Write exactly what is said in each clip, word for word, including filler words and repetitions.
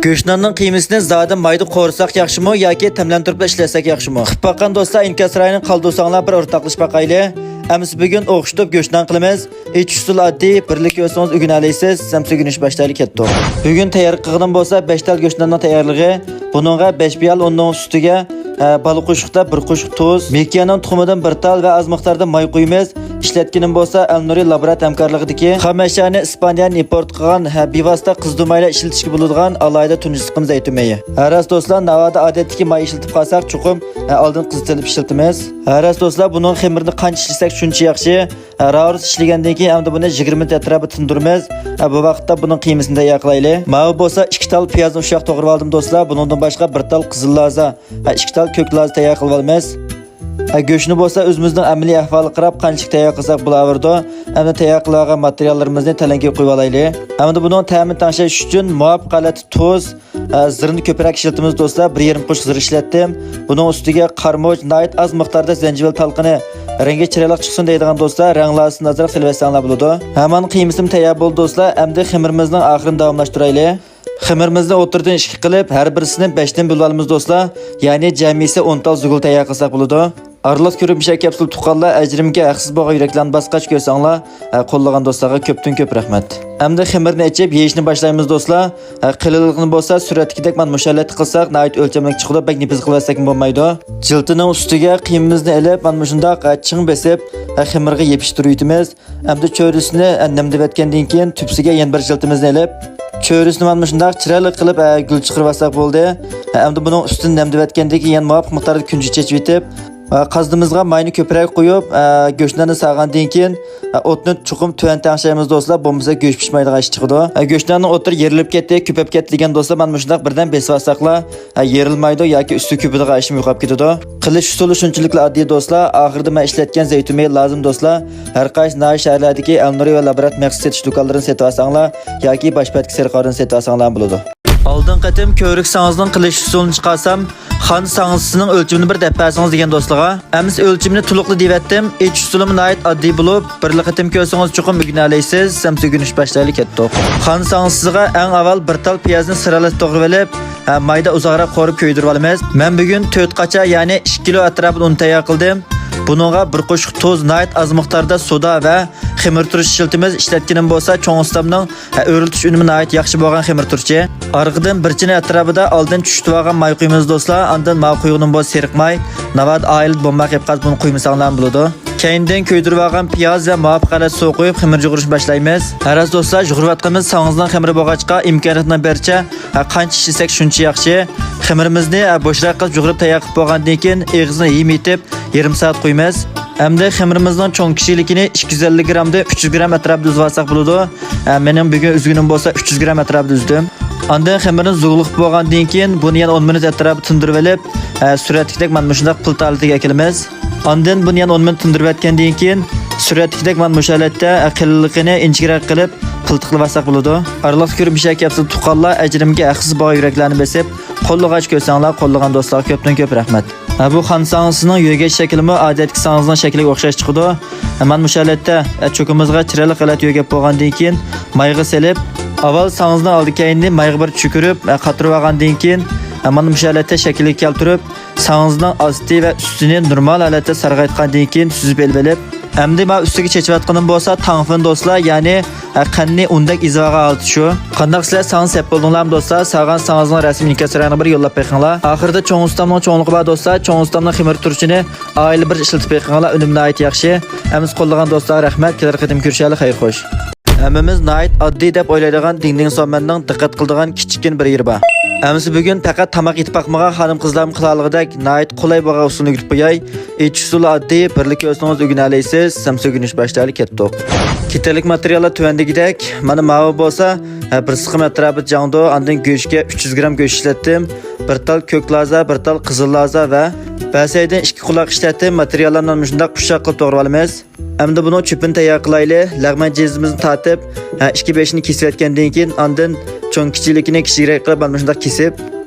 گۆشناننىڭ قىيمىسىنى زادى مايدا قورۇساق ياخشىمۇ ياكى تەملەندۈرۈپلا ئىشلەتسەك ياخشىمۇ؟ كۈتۈپ باققان دوستلار، ئىنكاس رايىنى قالدۇرساڭلار بىر ئورتاقلىشىپ باقايلى. ئەمىسە بۈگۈن ئوخشىتىپ گۆشنان قىلىمىز. ئېچىش ئۇسۇلى ئاددىي، بىرلىككە ئۆتسىڭىز ئۆگىنەلەيسىز. سەمسە ئۆگىنىش باشلايلى، كەتتۇق. بۈگۈن تەييار قىلغىنىم بولسا بەش تال گۆشناننىڭ تەييارلىقى. بۇنىڭغا بەش پىيالە ئۇننىڭ ئۈستىگە، ئە، بالا قوشۇقتا بىر قوشۇق تۇز، مېكىيانىڭ تۇخۇمىدىن بىر تال ۋە ئاز مىقداردا ماي قۇيىمىز. ئىشلەتكىنىم بولسا ئەلنۇرى لابورات ھەمكارلىقىدىكى خام ئەشيانى ئىسپانىيەدىن ئىمپورت قىلغان، ھە، بىۋاسىتە قىزىتىلمايلا ئىشلىتىشكە بولىدىغان ئالاھىدە تۇنجى سىقىم زەيتۇن مېيى. ھە، راست دوستلار، ناۋادا ئادەتتىكى ماي ئىشلىتىپ قالساق، چوقۇم، ھە، ئالدىن قىزىتىلىپ ئىشلىتىمىز. ھە، راست دوستلار، بۇنىڭ خېمىرىنى قانچە ئىشلىسەك شۇنچە ياخشى. ھە، راۋۇرۇس ئىشلىگەندىن كېيىن ئەمدى بۇنى يىگىرمە مىنۇت ئەتراپىدا تىندۇرىمىز. ھە، بۇ ۋاقىتتا بۇنىڭ قىيمىسىنى تەييار قىلايلى. ماۋۇ بولسا ئىككى تال پىيازنى ئۇششاق توغرىۋالدىم دوستلار. بۇنىڭدىن باشقا بىر تال قىزىل لازا، ھە، ئىككى تال كۆك لازا تەييار قىلىۋالىمىز. ھە، گۆشنى بولسا ئۆزىمىزنىڭ ئەمەلىي ئەھۋالىغا قاراپ قانچىلىك تەييار قىلساق بولاۋېرىدۇ. ئەمدى تەييار قىلىۋالغان ماتېرىياللىرىمىزنى تەلەڭگىگە قويۇۋالايلى. ئەمدى بۇنىڭ تەمىنى تەڭشەش ئۈچۈن مۇۋاپىق ھالەتتە تۇز، ئە، زىرنى كۆپرەك ئىشلىتىمىز دوستلار. بىر يېرىم قوشۇق زىر ئىشلەتتىم. بۇنىڭ ئۈستىگە قارىمۇچ، ناھايىتى ئاز مىقداردا زەنجىۋىل تالقىنى. رەڭگى چىرايلىق چىقسۇن دەيدىغان دوستلار رەڭ لازىسىنى ئازراق سېلىۋەتسەڭلار بولىدۇ. ھامان قىيمىسىمۇ تەييار بولدى دوستلار. ئەمدى خېمىرىمىزنىڭ ئاخىرىنى داۋاملاشتۇرايلى. خېمىرىمىزنى ئوتتۇرىدىن ئىككى قىلىپ، ھەر بىرسىنى بەشتىن بۆلۈۋالىمىز دوستلار. يەنى جەمئىيسى ئون تال زۇگۇل تەييار قىلساق بولىدۇ. ئارىلىق كۆرۈپ مۇشۇ كەپسۇل تۇغقانلار، ئەجرىمگە ھەقسىز بولغان يۈرەكلەرنى باسقاچ كۆرسەڭلار، ھە، قوللىغان دوستلارغا كۆپتىن كۆپ رەھمەت. ئەمدى خېمىرنى ئېچىپ يېيىشنى باشلايمىز دوستلار. ھە، قېلىنلىقىنى بولسا سۈرەتتىكىدەك مانا مۇشۇ ھالەتتە قىلساق ناھايىتى ئۆلچەملىك چىقىدۇ، بەك نېپىز قىلىۋەتسەكمۇ بولمايدۇ. جىلتىنىڭ ئۈستىگە قىيمىمىزنى ئېلىپ مانا مۇشۇنداق، ھە، چىڭ بېسىپ، ھە، خېمىرغا يېپىشتۇرۇۋېتىمىز. ئەمدى چۆرىسىنى، ئە، نەمدىۋەتكەندىن كېيىن تۈپسىگە يەنە بىر جىلتىمىزنى ئېلىپ، چۆرىسىنى مانا مۇشۇنداق چىرايلىق قىلىپ، ئە، گۈل چىقىرىۋالساق بولدى. ئە، ئەمدى بۇنىڭ ئۈستىنى نەمدىۋەتكەندىن كېيىن يەنە مۇۋاپىق مىقداردا كۈنجۈت چېچىۋېتىپ، ئە، قازىنىمىزغا ماينى كۆپرەك قۇيۇپ، ئە، گۆشناننى سالغاندىن كېيىن، ئە، ئوتنى چوقۇم تۆۋەن تەڭشەيمىز دوستلار، بولمىسا گۆش پىشمايدىغان ئىش چىقىدۇ. ئە، گۆشناننىڭ ئوتتۇرا يېرىلىپ كەتتى، كۆپەپ كەتتى دېگەن دوستلار مانا مۇشۇنداق بىردەم بېسىۋالساقلا، ھە، يېرىلمايدۇ ياكى ئۈستى كۆپىدىغان ئىشمۇ يوقاپ كېتىدۇ. قىلىش ئۇسۇلى شۇنچىلىكلا ئاددىي دوستلار. ئاخىرىدا مەن ئىشلەتكەن زەيتۇن مېيى لازىم دوستلار. ھەر قايسى ناھىيە شەھەرلەردىكى ئەلنۇرى ۋە لابرات مەخسۇس سېتىش دۇكانلىرىدىن سېتىۋالساڭلار ياكى باش بەتكە سېرىق ئاردىن سېتىۋالساڭلار بولىدۇ. ئالدىنقى قېتىم كۆۋرۈك ساڭزىنىڭ قىلىش ئۇسۇلىنى چىقارسام، خان ساڭزىسىنىڭ ئۆلچىمىنى بىر دەپ بەرسىڭىز دېگەن دوستلارغا. ئەمىسە ئۆلچىمىنى تولۇقلا دېيىۋەتتىم. ئېچىش ئۇسۇلىمۇ ناھايىتى ئاددىي بولۇپ، بىرلا قېتىم كۆرسىڭىز چوقۇم ئۆگىنەلەيسىز. سەمسە ئۆگىنىش باشلايلى، كەتتۇق. خان ساڭزىسىغا ئەڭ ئاۋۋال بىر تال پىيازنى سىرالىق توغرىۋېلىپ، ھە، مايدا ئۇزاقراق قورۇپ كۆيدۈرۈۋالىمىز. مەن بۈگۈن تۆت قاچا، يەنى ئىككى كىلو ئەتراپىدا ئۇن تەييار قىلدىم. بۇنىڭغا بىر قوشۇق تۇز، ناھايىتى ئاز مىقداردا سودا ۋە خېمىر تۇرۇچ ئىشلىتىمىز. ئىشلەتكىنىم بولسا چوڭ ئۇستامنىڭ، ھە، ئۆرلىتىش ئۈنۈمى ناھايىتى ياخشى بولغان خېمىر تۇرۇچى. ئارقىدىن بىر چىنە ئەتراپىدا ئالدىن چۈشۈتۈۋالغان ماي قۇيىمىز دوستلار. ئاندىن ماۋۇ قۇيغىنىم بولسا سېرىق ماي. ناۋادا ئائىلىدە بولماي قېلىپ قالسا بۇنى قۇيمىساڭلارمۇ بولىدۇ. كەينىدىن كۆيدۈرۈۋالغان پىياز ۋە مۇۋاپىق ھالەتتە سۇ قۇيۇپ خېمىر يۇغۇرۇشنى باشلايمىز. ھە، راست دوستلار، يۇغۇرۇۋاتقىنىمىز ساڭزىنىڭ خېمىرى بولغاچقا ئىمكانىيەتنىڭ بېرىچە، ھە، قانچە ئىشلىسەك شۇنچە ياخشى. خېمىرىمىزنى، ھە، بوشراق قىلىپ يۇغۇرۇپ تەييار قىلىپ بولغاندىن كېيىن ئېغىزىنى ھىم ئېتىپ يېرىم سائەت قويىمىز. ئەمدى خېمىرىمىزنىڭ چوڭ كىچىكلىكىنى ئىككى يۈز ئەللىك گرامدىن ئۈچ يۈز گرام ئەتراپىدا ئۈزۈۋالساق بولىدۇ. ھە، مېنىڭ بۈگۈن ئۈزگىنىم بولسا ئۈچ يۈز گرام ئەتراپىدا ئۈزدۈم. ئاندىن خېمىرنى زۇگلۇق بولغاندىن كېيىن بۇنى يەنە ئون مىنۇت ئەتراپىدا تىندۇرۇۋېلىپ، ھە، سۈرەتتىكىدەك مانا مۇشۇنداق پىلتە ھالىتىگە ئەكېلىمىز. ئاندىن بۇنى يەنە ئون مىنۇت تىندۇرۇۋەتكەندىن كېيىن سۈرەتتىكىدەك مانا مۇشۇ ھالەتتە، ھە، قېلىنلىقىنى ئىنچىكىرەك قىلىپ پىلتە قىلىۋالساق بولىدۇ. ئارىلىقتا كۆرۈپ مۇشۇ كەپسۇل تۇغقانلار، ئەجرىمگە ھەقسىز بولغان يۈرەكلەرنى بېسىپ قوللىغاچ كۆرسەڭلار، قوللىغان دوستلارغا كۆپتىن كۆپ رەھمەت. ھە، بۇ خان ساڭزىسىنىڭ يۆگەش شەكلىمۇ ئادەتتىكى ساڭزىنىڭ شەكلىگە ئوخشاش چىقىدۇ. ھە، مانا مۇشۇ ھالەتتە، ھە، چوكىمىزغا چىرايلىق ھالەتتە يۆگەپ بولغاندىن كېيىن مايغا سېلىپ، ئاۋۋال ساڭزىنىڭ ئالدى كەينىنى مايغا بىر چۆكۈرۈپ، ھە، قاتۇرۇۋالغاندىن كېيىن، ھە، مانا مۇشۇ ھالەتتە شەكىلگە كەلتۈرۈپ، ساڭزىنىڭ ئاستى ۋە ئۈستىنى نورمال ھالەتتە سارغايتقاندىن كېيىن سۈزۈپ ئېلىۋېلىپ، ئەمدى مانا ئۈستىگە چېچىۋاتقىنىم بولسا تاڭفېن دوستلار، يەنى، ھە، قەندنى ئۇندەك ئېزىۋالغان ھالىتى شۇ. قانداق سىلەر ساڭزا سەپ بولدۇڭلارمۇ دوستلار؟ سالغان ساڭزىنىڭ رەسىمىنى ئىنكاس رايىنىڭ بىر يوللاپ بېقىڭلار. ئاخىرىدا چوڭ ئۇستامنىڭ چوڭلۇقى بار دوستلار، چوڭ ئۇستامنىڭ خېمىر تۇرۇچىنى ئائىلە بىر ئىشلىتىپ بېقىڭلار، ئۈنۈمى ناھايىتى ياخشى. ئەمىسە قوللىغان دوستلارغا رەھمەت، كېلەر قېتىم كۆرۈشەيلى، خەير خوش. ھەممىمىز ناھايىتى ئاددىي دەپ ئويلايدىغان دىڭدىڭ سومەننىڭ دىققەت قىلىدىغان كىچىككىنە بىر يېرى بار. ئەمىسە بۈگۈن پەقەت تاماق ئېتىپ باقمىغان خانىم-قىزلارمۇ قىلالىغۇدەك ناھايىتى قولاي بولغان ئۇسۇلنى ئۆگىتىپ قوياي. ئېچىش ئۇسۇلى ئاددىي، بىرلىككە ئۆتسىڭىز ئۆگىنەلەيسىز. سەمسە ئۆگىنىش باشلايلى، كەتتۇق. كېتەرلىك ماتېرىياللار تۆۋەندىكىدەك. مانا ماۋۇ بولسا، ھە، بىر سىقىم ئەتراپىدا چاڭدۇ، ئاندىن گۆشكە ئۈچ يۈز گرام گۆش ئىشلەتتىم. بىر تال كۆك لازا، بىر تال قىزىل لازا ۋە بەسەيدىن ئىككى قۇلاق ئىشلەتتىم. ماتېرىياللارنى مانا مۇشۇنداق ئۇششاق قىلىپ توغرىۋالىمىز. ئەمدى بۇنىڭ چۆپىنى تەييار قىلايلى. لەغمەن جىزىمىزنى تارتىپ، ھە، ئىككى بېشىنى كېسىۋەتكەندىن كېيىن، ئاندىن چوڭ كىچىكلىكىنى كىچىكرەك قىلىپ، مانا مۇشۇنداق كېسىپ،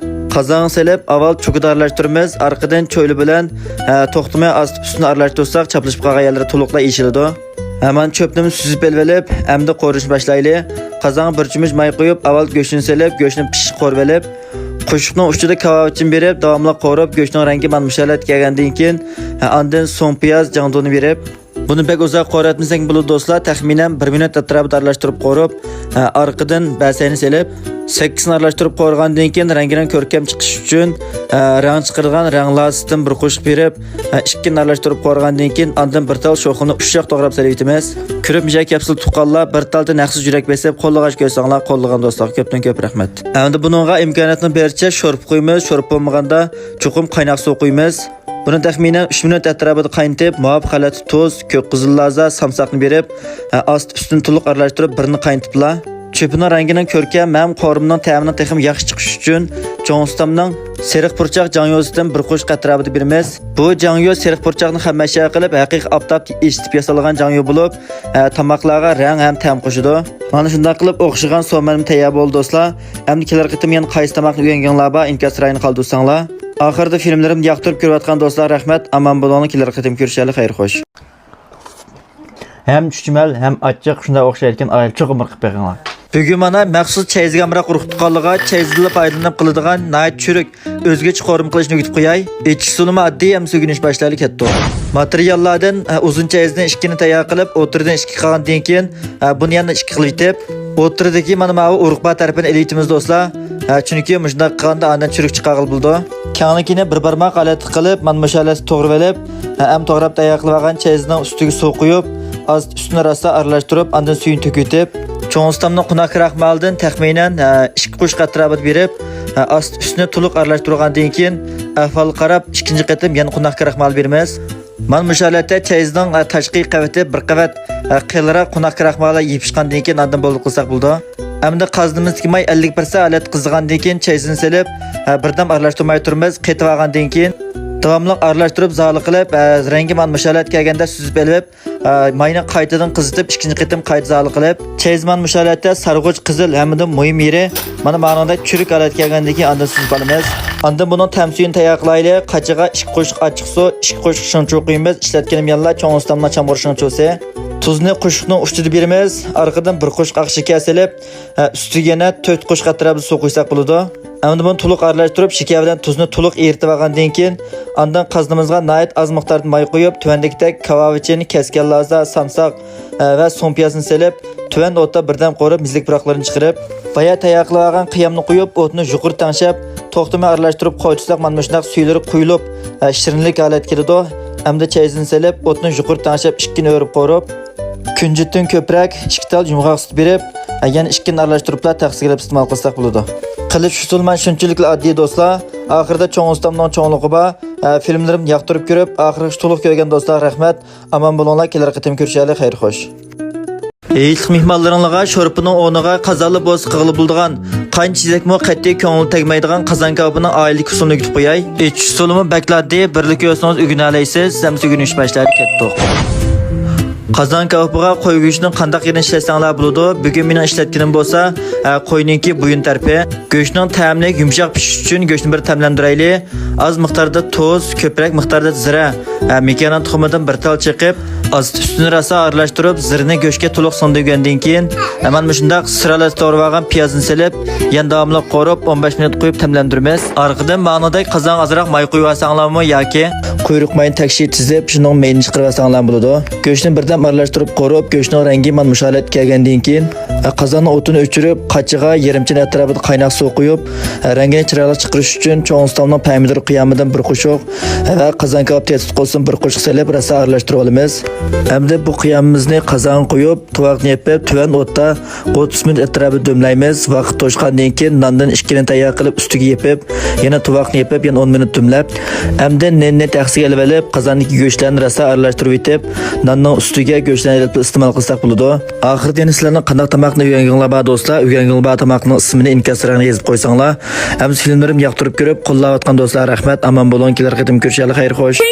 قازانغا سېلىپ، ئاۋۋال چوكىدا ئارىلاشتۇرىمىز. ئارقىدىن چويلا بىلەن، ھە، توختىماي ئاستىپ ئۈستىنى ئارىلاشتۇرساق، چاپلىشىپ قالغان يەرلىرى تولۇقلا ئېچىلىدۇ. ھامان چۆپنىمۇ سۈزۈپ ئېلىۋېلىپ، ئەمدى قورۇشنى باشلايلى. قازانغا بىر چۆمۈچ ماي قۇيۇپ، ئاۋۋال گۆشنى سېلىپ، گۆشنى پىششىق قورۇۋېلىپ، قوشۇقنىڭ ئۇچىدا كاۋاۋىچىنى بېرىپ، داۋاملىق قورۇپ، گۆشنىڭ رەڭگى مانا مۇشۇ ھالەتكە كەلگەندىن كېيىن، ھە، ئاندىن سوڭ پىياز، جاڭدۇنى بېرىپ، بۇنى بەك ئۇزاق قورۇتمىساڭ بولىدۇ دوستلار، تەخمىنەن بىر مىنۇت ئەتراپىدا ئارىلاشتۇرۇپ قورۇپ، ھە، ئارقىدىن بەسەينى سېلىپ، سەككىسىنى ئارىلاشتۇرۇپ قورۇغاندىن كېيىن، رەڭگىنىڭ كۆركەم چىقىشى ئۈچۈن، ھە، رەڭ چىقىرىدىغان رەڭ لازىسىدىن بىر قوشۇق بېرىپ، ھە، ئىككىنى ئارىلاشتۇرۇپ قورۇغاندىن كېيىن، ئاندىن بىر تال شوخلىنى ئۇششاق توغراپ سېلىۋېتىمىز. كۆرۈپ مۇشۇ كەپسۇل تۇغقانلار، بىر تالدا نەق سۇ يۈرەك بېسىپ، قوللىغاچ كۆرسەڭلار، قوللىغان دوستلارغا كۆپتىن كۆپ رەھمەت. ئەمدى بۇنىڭغا ئىمكانىيەتنىڭ بېرىچە شورپا قۇيىمىز، شورپا بولمىغاندا چوقۇم قايناق سۇ قۇيىمىز. بۇنى تەخمىنەن ئۈچ مىنۇت ئەتراپىدا قاينىتىپ، مۇۋاپىق ھالەتتە تۇز، كۆك قىزىل لازا، سامساقنى بېرىپ، ھە، ئاستا ئۈستىنى تولۇق ئارىلاشتۇرۇپ، بىرنى قاينىتىپلا. چۆپىنىڭ رەڭگىنىڭ كۆركەم ھەم قورۇمىنىڭ تەمىنىڭ تېخىمۇ ياخشى چىقىشى ئۈچۈن، چوڭ ئۇستامنىڭ سېرىق پۇرچاق جاڭيۇسىدىن بىر قوشۇق ئەتراپىدا بېرىمىز. بۇ جاڭيۇ سېرىق پۇرچاقنى ھەممە ئىشقا قىلىپ، ھەقىقىي ئاپتاپتا ئېچىتىپ ياسالغان جاڭيۇ بولۇپ، ھە، تاماقلارغا رەڭ ھەم تەم قوشىدۇ. مانا شۇنداق قىلىپ ئوخشىغان سومەنمۇ تەييار بولدى دوستلار. ئەمدى كېلەر قېتىم يەنە قايسى تاماقنى ئۆگەنگىڭلار بار، ئىنكاس رايىنى قالدۇرساڭلار. ئاخىرىدا فىلىملىرىمنى ياقتۇرۇپ كۆرۈۋاتقان دوستلار رەھمەت، ئامان بولۇڭلار، كېلەر قېتىم كۆرۈشەيلى، خەير خوش. ھەم چۈچۈمەل، ھەم ئاچچىق، شۇنداق ئوخشايدىكەن، ئايرىپ چوقۇم بىر قىلىپ بېقىڭلار. بۈگۈن مانا مەخسۇس چەيزگە ئامراق ئۇرۇق-تۇغقانلىرىغا چەيزدىنلا پايدىلىنىپ قىلىدىغان ناھايىتى چۈرۈك، ئۆزگىچە قورۇما قىلىشنى ئۆگىتىپ قوياي. ئېچىش ئۇسۇلىمۇ ئاددىي، ئەمسە ئۆگىنىش باشلايلى، كەتتۇق. ماتېرىياللاردىن، ئە، ئۇزۇن چەيزنى ئىككىنى تەييار قىلىپ، ئوتتۇرىدىن ئىككى قىلغاندىن كېيىن، ئە، بۇنى يەنە ئىككى قىلىۋېتىپ، ئوتتۇرىدىكى مانا ماۋۇ ئۇرۇق بار تەرىپىنى ئېلىۋېتىمىز دوستلار. ئە، چۈنكى مۇشۇنداق قىلغاندا ئاندىن چۈرۈك چىقارغىلى بولىدۇ. كەڭلىكىنى بىر بارماق ھالەتتە قىلىپ، مانا مۇشۇ ھالەتتە توغرىۋېلىپ، ھە، ئەمدى توغراپ تەييار قىلىۋالغان چەيزنىڭ ئۈستىگە سۇ قۇيۇپ، ئاستا ئۈستىنى راسا ئارىلاشتۇرۇپ، ئاندىن سۈيىنى تۆكۈۋېتىپ، چوڭ ئۇستامنىڭ قوناق كراخمالىدىن تەخمىنەن، ھە، ئىككى قوشۇق ئەتراپىدا بېرىپ، ھە، ئاستا ئۈستىنى تولۇق ئارىلاشتۇرغاندىن كېيىن، ئەھۋالغا قاراپ ئىككىنچى قېتىم يەنە قوناق كراخمال بېرىمىز. مانا مۇشۇ ھالەتتە چەيزنىڭ، ھە، تاشقى قەۋىتى بىر قەۋەت، ھە، قېلىنراق قوناق كراخمالى يېپىشقاندىن كېيىن ئاندىن بولدى قىلساق بولىدۇ. ئەمدى قازىنىمىزدىكى ماي ئەللىك پىرسەنت ھالەتتە قىزىغاندىن كېيىن چەيزنى سېلىپ، ھە، بىردەم ئارىلاشتۇرماي تۇرىمىز. قېتىۋالغاندىن كېيىن داۋاملىق ئارىلاشتۇرۇپ زالى قىلىپ، ھە، رەڭگى مانا مۇشۇ ھالەتكە كەلگەندە سۈزۈپ ئېلىپ، ئە، ماينى قايتىدىن قىزىتىپ، ئىككىنچى قېتىم قايتا زالى قىلىپ، چەيزمان مۇشۇ ھالەتتە سارغۇچ قىزىل ھەممىدىن مۇھىم يېرى، مانا مانىڭدەك چۈرۈك ھالەتكە كەلگەندىن كېيىن ئاندىن سۈزۈپ ئالىمىز. ئاندىن بۇنىڭ تەم سۈيىنى تەييار قىلايلى. قاچىغا ئىككى قوشۇق ئاچچىق سۇ، ئىككى قوشۇق شېڭچۇ قۇيىمىز. ئىشلەتكىنىم يەنىلا چوڭ ئۇستامنىڭ چامغۇر شېڭچۇسى. تۇزنى قوشۇقنىڭ ئۇچىدا بېرىمىز. ئارقىدىن بىر قوشۇق ئاق شېكەر سېلىپ، ئە، ئۈستىگە يەنە تۆت قوشۇق ئەتراپىدا سۇ قۇيساق بولىدۇ. ئەمدى بۇنى تولۇق ئارىلاشتۇرۇپ، شېكەر بىلەن تۇزنى تولۇق ئېرىتىپ ئالغاندىن كېيىن، ئاندىن قازىنىمىزغا ناھايىتى ئاز مىقداردا ماي قۇيۇپ، تۆۋەندىكىدەك كاۋاۋىچىن، كەسكەن لازا، سامساق، ئە، ۋە سوڭ پىيازنى سېلىپ، تۆۋەن ئوتتا بىردەم قورۇپ، مېزىلىك پۇراقلىرىنى چىقىرىپ، بايا تەييار قىلىۋالغان قىيامنى قۇيۇپ، ئوتنى يۇقىرى تەڭشەپ، توختىماي ئارىلاشتۇرۇپ قويۇۋەتسەك، مانا مۇشۇنداق سۈيلىرى قۇيۇلۇپ، ئە، شىرىنلىك ھالەتكە كېلىدۇ. ئەمدى چەيزنى سېلىپ، ئوتنى يۇقىرى تەڭشەپ، ئىككىنى ئۆرۈپ قورۇپ، كۈنجۈتتىن كۆپرەك ئىككى تال يۇمغاق سۈت بېرىپ، يەنە ئىككىنى ئارىلاشتۇرۇپلا تەخسىگە ئېلىپ ئىستېمال قىلساق بولىدۇ. قىلىش ئۇسۇلى مانا شۇنچىلىكلا ئاددىي دوستلار. ئاخىرىدا چوڭ ئۇستامنىڭ چوڭلۇقى بار، ئە، فىلىملىرىمنى ياقتۇرۇپ كۆرۈپ، ئاخىرغىچە تولۇق كۆرگەن دوستلارغا رەھمەت. ئامان بولۇڭلار، كېلەر قېتىم كۆرۈشەيلى، خەير خوش. ھېيتلىق مېھمانلىرىڭلارغا شورپىنىڭ ئورنىغا قازانلا بولسا قىلغىلى بولىدىغان، قانچە يېسەكمۇ قەتئىي كۆڭۈل تەگمەيدىغان قازان كاۋىپىنىڭ ئائىلىلىك ئۇسۇلىنى ئۆگىتىپ قوياي. ئېچىش ئۇسۇلىمۇ بەكلا ئاددىي، بىرلا كۆرسىڭىز ئۆگىنەلەيسىز. ئەمسە ئۆگىنىش باشلايلى، كەتتۇق. قازان كاۋىپىغا قوي گۆشىنىڭ قانداق يېرىنى ئىشلەتسەڭلار بولىدۇ. بۈگۈن مېنىڭ ئىشلەتكىنىم بولسا، ئە، قوينىڭكى بويۇن تەرىپى. گۆشنىڭ تەملىك، يۇمشاق پىشىشى ئۈچۈن گۆشنى بىر تەملەندۈرەيلى. ئاز مىقداردا تۇز، كۆپرەك مىقداردا زىرە، ھە، مېكىيانىڭ تۇخۇمىدىن بىر تال چېقىپ، ئاز ئۈستىنى راسا ئارىلاشتۇرۇپ، زىرىنى گۆشكە تولۇق سىڭدۈرگەندىن كېيىن، مانا مۇشۇنداق سىر ھالەتتە توغرىۋالغان پىيازنى سېلىپ، يەنە داۋاملىق قورۇپ، ئون بەش مىنۇت قويۇپ تەملەندۈرىمىز. ئارقىدىن مانىدەك قازانغا ئازراق ماي قۇيۇۋالساڭلارمۇ ياكى قۇيرۇق ماينى تەكشى تىزىپ، شۇنىڭ مېيىنى چىقىرىۋالساڭلارمۇ بولىدۇ. گۆشنى بىردەم ئارىلاشتۇرۇپ قورۇپ، گۆشنىڭ رەڭگى مانا مۇشۇ ھالەتكە كەلگەندىن كېيىن، قازاننىڭ ئوتىنى ئۆچۈرۈپ، قاچىغا يېرىم چىنە ئەتراپىدا قايناق سۇ قۇيۇپ، رەڭگىنى چىرايلىق چىقىرىش ئۈچۈن چوڭ ئۇستامنىڭ پەمىدۇر قىيامىدىن بىر قوشۇق ۋە قازان كاۋاپ تېتىتقۇسىدىن بىر قوشۇق سېلىپ، راسا ئارىلاشتۇرۇۋالىمىز. ئەمدى بۇ قىيامىمىزنى قازانغا قۇيۇپ، تۇۋاقنى يېپىپ، تۆۋەن ئوتتا ئوتتۇز مىنۇت ئەتراپىدا دۈملەيمىز. ۋاقىت توشقاندىن كېيىن ناندىن ئىككىنى تەييار قىلىپ، ئۈستىگە يېپىپ، يەنە تۇۋاقنى يېپىپ، يەنە ئون مىنۇت دۈملەپ، ئەمدى نېنىنى تەخسىگە ئېلىۋېلىپ، قازاندىكى گۆشلەرنى راسا ئارىلاشتۇرۇۋېتىپ، ناننىڭ ئۈستىگە گۆشلەرنى ئېلىپ ئىستېمال قىلساق بولىدۇ. ئاخىرىدا يەنە سىلەرنىڭ قانداق تاماقنى ئۆگەنگىڭلار بار دوستلار؟ ئۆگەنگىڭلار بار تاماقنىڭ ئىسمىنى ئىنكاس رەڭگىدە يېزىپ قويساڭلار. ئەمدى فىلىملىرىمنى ياقتۇرۇپ كۆرۈپ، قوللاۋاتقان دوستلارغا رەھمەت. ئامان بولۇڭ، كېلەر قېتىم كۆرۈشەيلى، خەير خوش.